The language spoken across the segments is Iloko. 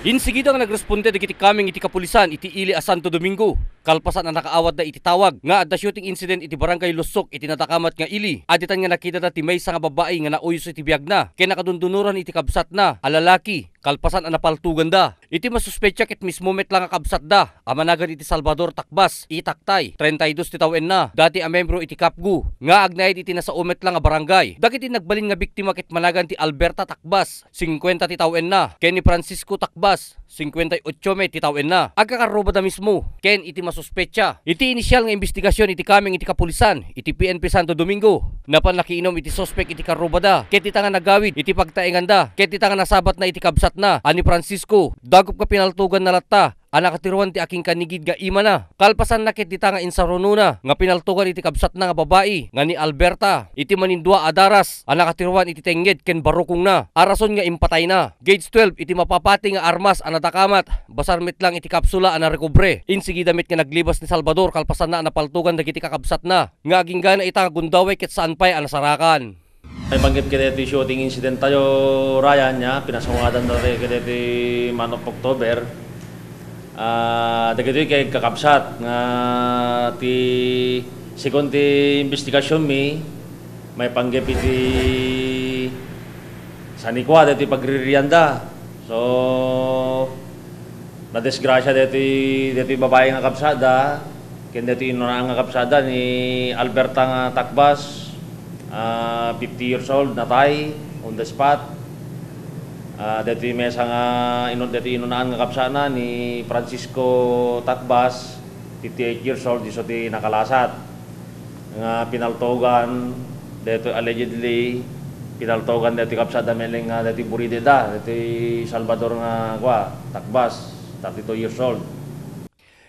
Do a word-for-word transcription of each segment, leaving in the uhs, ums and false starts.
Insigida nga nagresponde dagiti kameng iti kapulisan iti ili a Santo Domingo, kalpasan a nakaawatda iti tawag nga adda shooting incident iti Barangay Lusok iti nadakamat nga ili. Aditan nga nakitada ti maysa nga babbai nga nauyos iti biagna ken nakadundunoran iti kabsatna a lalaki, kalpasan a napaltoganda. Iti masuspetsa ket mismo met la nga kabsatda a managan iti Salvador Takbas, Itaktay, treinta y dos ti tawenna, dati a membro iti Kapgu, nga agnaed iti nasao met la nga barangay. Dagiti nagbalin nga biktima ket managan ti Alberta Takbas, singkuenta ti tawenna, ken ni Francisco Takbas, singkuenta y otso met ti tawenna. Agkakarrubada mismo ken iti masuspetsa. Iti inisial nga imbestigasion iti kameng iti kapulisan iti P N P Santo Domingo, napan nakiinom iti suspek iti karrubada ket dita nga nagawid iti pagtaenganda ket dita nga nasabatna iti kabsatna a ni Francisco, dagup nga pinaltoganna latta a nakatiruan ti akingkanigid nga imana. Kalpasanna ket dita nga insarunona nga pinaltogan iti kabsatna nga babai nga ni Alberta iti manindua a daras a nakatiruan iti tengnged ken barukongna a rason nga impatayna. Gauge twelve iti mapapati nga armas a nadakamat, basar met lang iti kapsula a narekobre. Insigida met nga naglibas ni Salvador kalpasanna a napaltogan dagiti kakabsatna nga aginggana ita nga gundaway ket saan pay a nasarakan. Maipanggep kadaytoy shooting incident tayo, Ryan, ya, pinasungadan tayo kadaytoy month of October. Ah, dagitoy kay kakabsat nga ti, segun ti investigasyon mi, maipanggep iti sanikua daytoy pagririanda. So, nadisgrasya daytoy, daytoy babai nga kabsada, ken daytoy inunaan nga kabsada ni Alberta nga Takbas, ah, fifty years old, natay on the spot. Ah, daytoy maysa nga inu-, daytoy inunaan nga kabsana ni Francisco Takbas, fifty-eight years old, isu ti nakalasat nga pinaltogan, daytoy allegedly, pinaltogan daytoy kabsada, melen nga daytoy burideda, daytoy Salvador nga, kua, Takbas, thirty-two years old.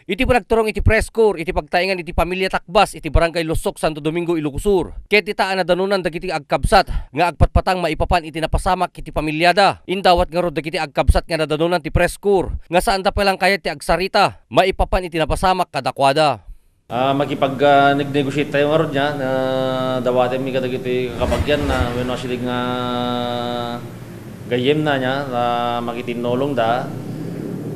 Iti panagturong iti press corps iti pagtaengan iti pamilya Takbas iti Barangay Lusok, Santo Domingo, Ilocos Sur, ket dita a nadanonan dagiti agkabsat nga agpatpatang maipapan iti napasamak iti pamilyada. Indawat ngarud dagiti agkabsat nga nadanonan ti press corps nga saanda pay lang kayat ti agsarita maipapan iti napasamak kadakuada. Ah, makipag, ah, neg-negotiate tayo ngarud nia, na dawatenmi kadagiti kakabagianna wenno asideg nga gayyemna nia, ta makitinnolongda.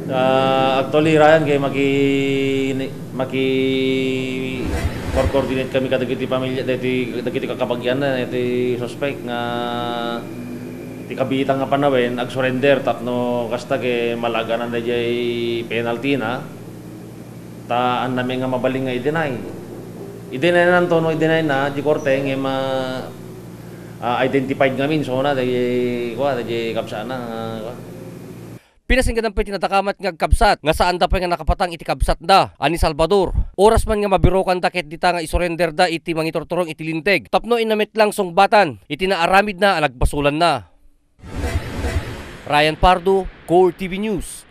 Ah, actually, Ryan, kay maki-, maki-coordinate kami kadagiti pamilya, dagiti, dagiti kakabagianna, iti suspect nga ti kabita nga panawen, agsurrender tapno kasta kay malaganan daydiay penalty na. Ta annami nga mabalin nga i-deny. I-deny na, no, i-deny na, di korte, ngem, ah, ah, identified ngamin, so na, di, kua, di kabsana, ah, kua. Pinasinggadan pay ti nadakamat nga agkabsat nga saanda pay nga nakapatang iti kabsatda a ni Salvador. Oras man nga mabirokanda ket dita nga isurrenderda iti mangiturturong iti linteg tapno inna met lang sungbatan iti naaramidna a nagbasolanna. Ryan Pardo, Core T V News.